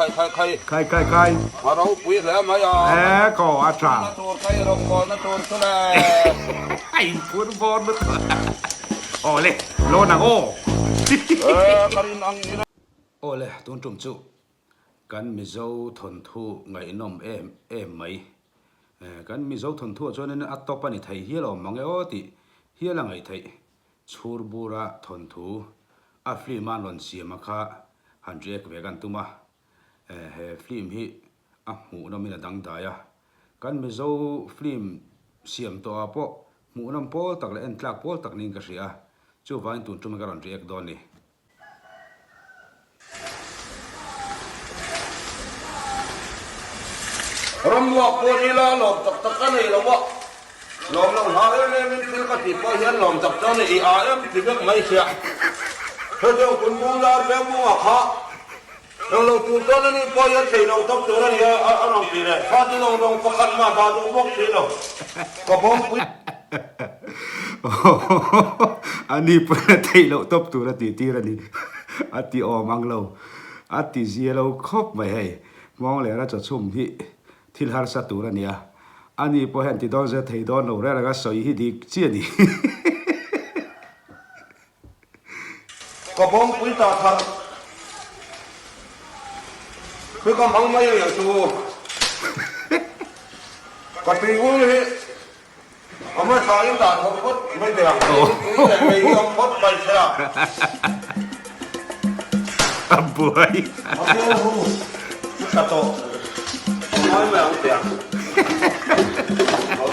Khai khai khai. Khai khai khai. A ropui hle mai a. E ko a tha. Na tur ka i rawngbawlna tur chu le. A inphur bawr lutuk. Aw le, lawn ang aw. E ka rin ang ila. Aw le, tun tum chu kan Mizo thawnthu ngaihnawm em em mai. Kan Mizo thawnthuah chuanin a top a ni thei hial awm mang e aw tih hial a ngaih theih. Chhurbura thawnthu a film a an rawn siam a kha han react ve kan tum a, he film hi a hmuhnawmin a dangdai a, kan Mizo film siam tawhah pawh hmuhnawm pawl tak leh entlak pawl tak niin ka hria a, chuvangin tun tum hi ka rawn react dawn a ni. Ramruak pawh ni la lawm tak tak a nei lo a, lawm loh hlau em em in thil ka tih pawh hian lawm tak chuan i a em ti vek mai sia. Hetiang kun bung lar veng bungah kha eng lo tur chuan ani pawh hian thei lo tawp tur a ni a a rawn ti leh. Kha ti lawng lawng pakhat mah dah duh bawk si lo. Ka bawngpui. A ni pawn a theih loh tawp tur a tih tir a ni. A ti awm ang lo. A ti zia lo khawp mai hei. Hmawng leh ra chawchhum hi thil harsa tur a nia. A ni pawh hian ti dawn zet thei dawn lo reng reng a sawi hi dik chi a ni. Ka bawngpui ta thar hi ka hmang mai ang chu. Ka tui ul hi a hmasa in dah tho phawt mai teh ang. Tui leh mei hi awm phawt mai se a. A buai. A hmel hu i tha tawh ngai mai ang teh ang.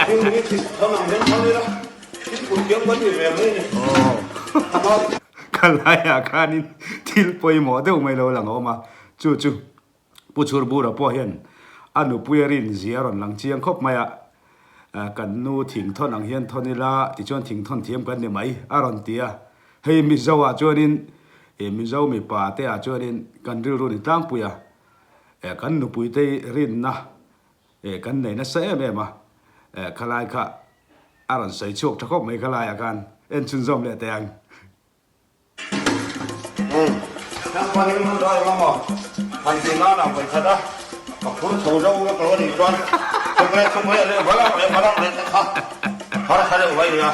Thil hi thawn ang hian thawn ila. Ka laiah khanin thil pawimawh deuh mai lo lang a awm a, chu chu Pu Chhurbura pawh hian a nupui a rin zia a rawn lang chiang khawp mai a, kan nu thingthawn ang hian thawn ila tichuan thingthawn thiam kan ni mai a rawn ti a, hei Mizo ah chuanin Mizo mipa te ah chuanin kan rilru ni tlangpui a, kan nupui te rinna Eh kan nei nasa em em a, eh khalai kha a rawn sawi chhuak tha khawp mai khalai ah khan en chhunzawm leh teh ang. Umm Thangpa hi hmun rai emaw maw han tih nan ah vawi khat a, ka phur chho zo vek lo anih chuan chhuk leh chhuk leh leh valang leh valang leh te kha harsa deuh mai nia.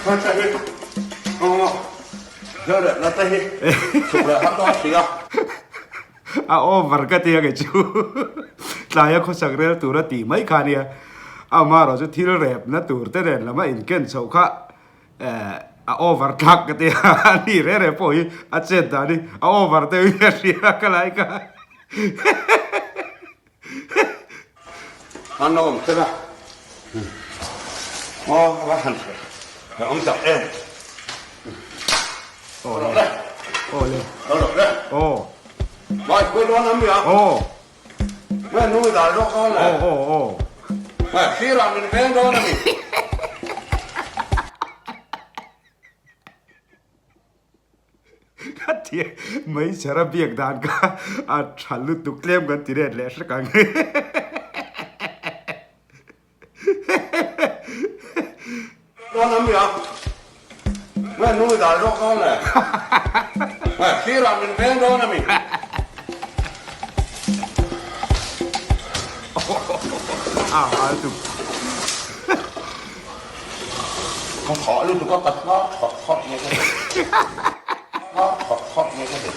Heta hi aw. A over ka ti a kei chu tlaia khawsak rel tur a tih mai kha nia amaherawh chu thil repna tur te nen lama inken chhoh kha a over thlak ka ti a a ni reh reh pawh hi a chet dan hi a over deuh in ka hria ka lai kha. An awm thin a, aw va han hre awm tak em. Aw le, aw le, aw. Mai pui dawn am ya. Aw. Nge nui dai rawk dawn le. Aw aw aw. Nge sirah min veng dawn a ni. Ka ti mai chhara biak dan kha a tha lutuk tlem kan ti ret leh hrek ang. Dawn am ya. Nge nui dai rawk dawn le. Nge sirah min veng dawn a mi. A ha lutuk. Ka thah lutuk a ka thar thawt thawt mai ka ti. Thar thawt thawt mai ka ti.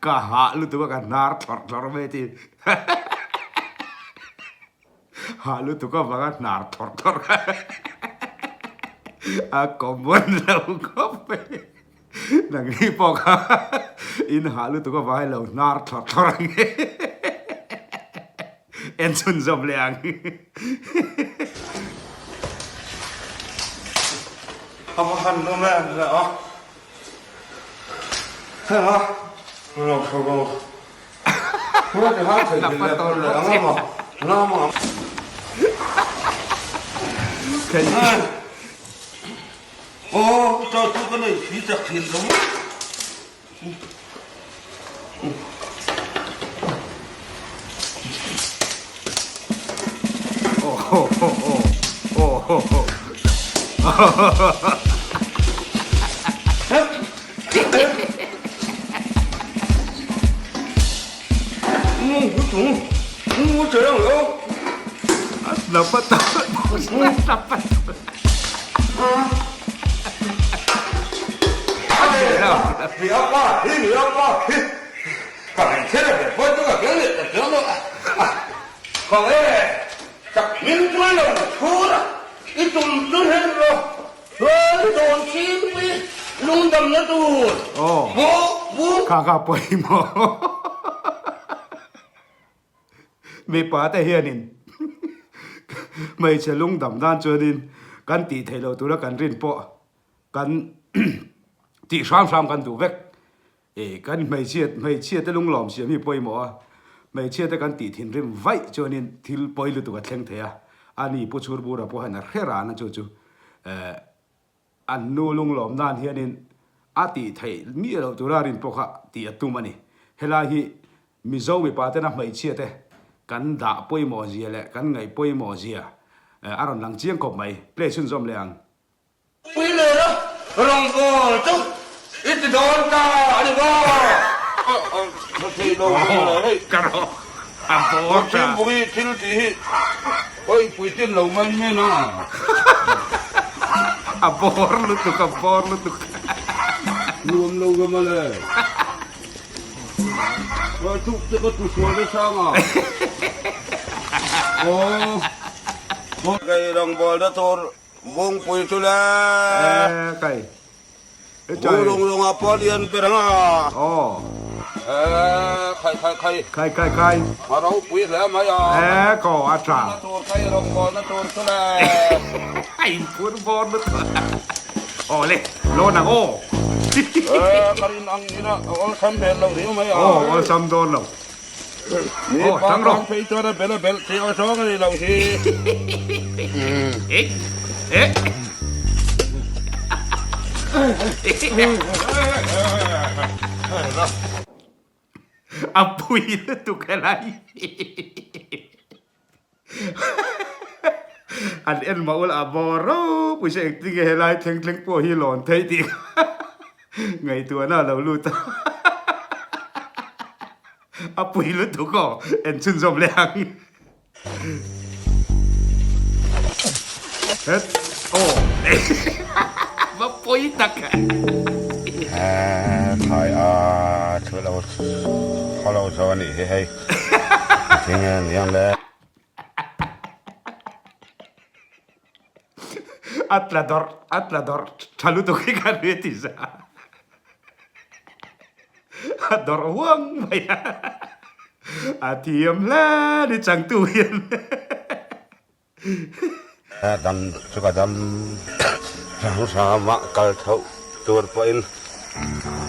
Ka hah lutuk a ka hnar thlawrh thlawrh mai ti. Hah lutuk avanga hnar thlawrh thlawrh kha a common lo khawp mai. Nangni pawh kha in hah lutuk avanga lo hnar thlawrh thlawrh ang e. En chhunzawm leh ang. A va han lum em le a. Heng a lo tho ro. Hua ti han thei thei leh pawh leh ang emaw lam ang. Aw chaw chu ka nei thli chak thin lo. Kha kha pawimawh mipa te hianin hmeichhe lungdam nan chuanin kan tih theih loh tura kan rin pawh kan tih hram hram kan duh vek. E, kan hmeichhia, hmeichhia te lunglawm siam hi pawimawh a, hmeichhia te kan tih thinrim vaih chuanin thil pawi lutuk a thleng thei a, ani Pu Chhurbura pawh hian a hre ran a chu chu e, an nu lunglawm nan hianin a tih theih miah loh tura rin pawh kha tih a tum a ni. Helai hi Mizo mipa tena hmeichhia te kan dah pawimawh zia leh kan ngaih pawimawh zia a rawn lang chiang khawp mai. Play chhunzawm leh ang. Pui leh a, rawngbawl chu i ti dawn ta a ni maw? Tha thei lo ve le hei. Ka rawh a bawr ta. Thingpui thil tih hi pawi pui tin lo mai men a. A bawr lutuk, a bawr lutuk. Nuam lo ve mawle. Ka chuk te ka tu sual nasa ang a. Aw. Kei rawngbawl na tur Bungpui chu le. Eh kai. Bu rung rung a pawh lian ber ang a. Aw. Eh khai khai khai. Khai khai khai. A ropui hle mai a. Eh ko a tha. Na tur kai rawngbawl na tur chu le. A in phur bawr lutuk. Aw le lawn ang aw. Eh ka rin ang ina a awlsam hmel lo riau mai a. Aw awlsam dawn lo. Aw, tang rawh. Phei chuan a bel a belh tih aw zawng a ni lo hi. A pui lutuk helai. An en mah ula a bawr ropui se engtin nge helai thleng thleng pawh hi lawn theih tih ngaihtuahna a lo lut a. A pui lutuk aw, en chhunzawm leh ang. Het, aw, va pawi tak. Khai a thu lo khaw lo zo a nih hi hei. Thing e ni ang le. A tla dawrh, a tla dawrh tha lutuk hi ka ri ti za. A dawrh huang mai a. A thiam hle ni changtu hian. Dam chu ka dam hrang hrang a kal tho tur pawhin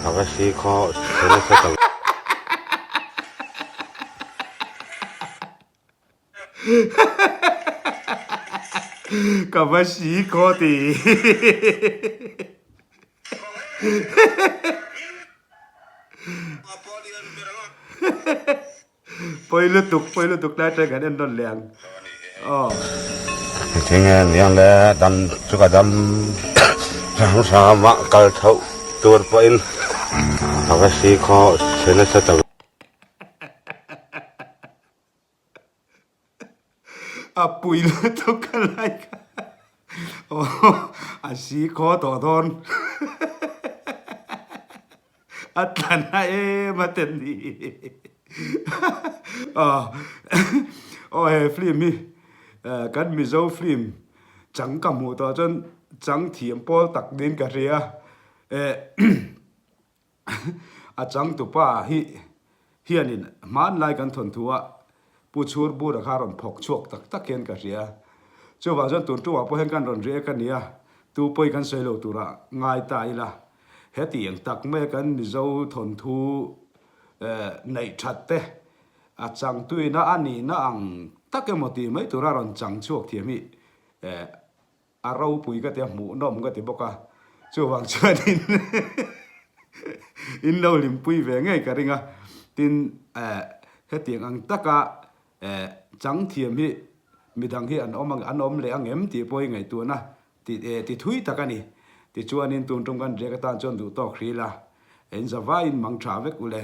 a va si khaw chhe nasa ta. Ka va si khaw ti. Pawi lutuk, pawi lutuk lai ṭai kan en rawn leh ang. Aw. Thing e niang le dam chu ka dam hrang hrang a kal tho tur pawhin a va si khaw chhe nasa ta. A pui lutuk ka like a a si khaw tawh dawn a tla na em a ten ni aw he film hi kan Mizo film chang ka hmuh tawh chuan chang thiam pawl tak niin ka hria eh. A changtupa hi hianin hmanlai kan thawnthu a Pu Chhurbura kha rawn phawk chhuak tak tak hian ka hria. Chuvang chuan tun tumah pawh hian kan rawn riak a nia, tu pawi kan sawi lo turah ngai ta ila. Hetiang tak maia kan Mizo thawnthu neih that te a changtuina a nihna ang tak emaw tih mai tura rawn chang chhuak thiam hi A ropui ka ti a, hmuhnawm ka ti bawk a, chuvang chuanin in lo hlimpui ve ngei ka ring a, tin eh hetiang ang taka eh chang thiam hi midang hi an awm an awm leh ang em tih pawh hi ngaihtuahna ti eh ti thui tak a ni. Tichuanin tun tum kan riak atan chuan duh tawk hril a, in zavaiin mang tha vek u le.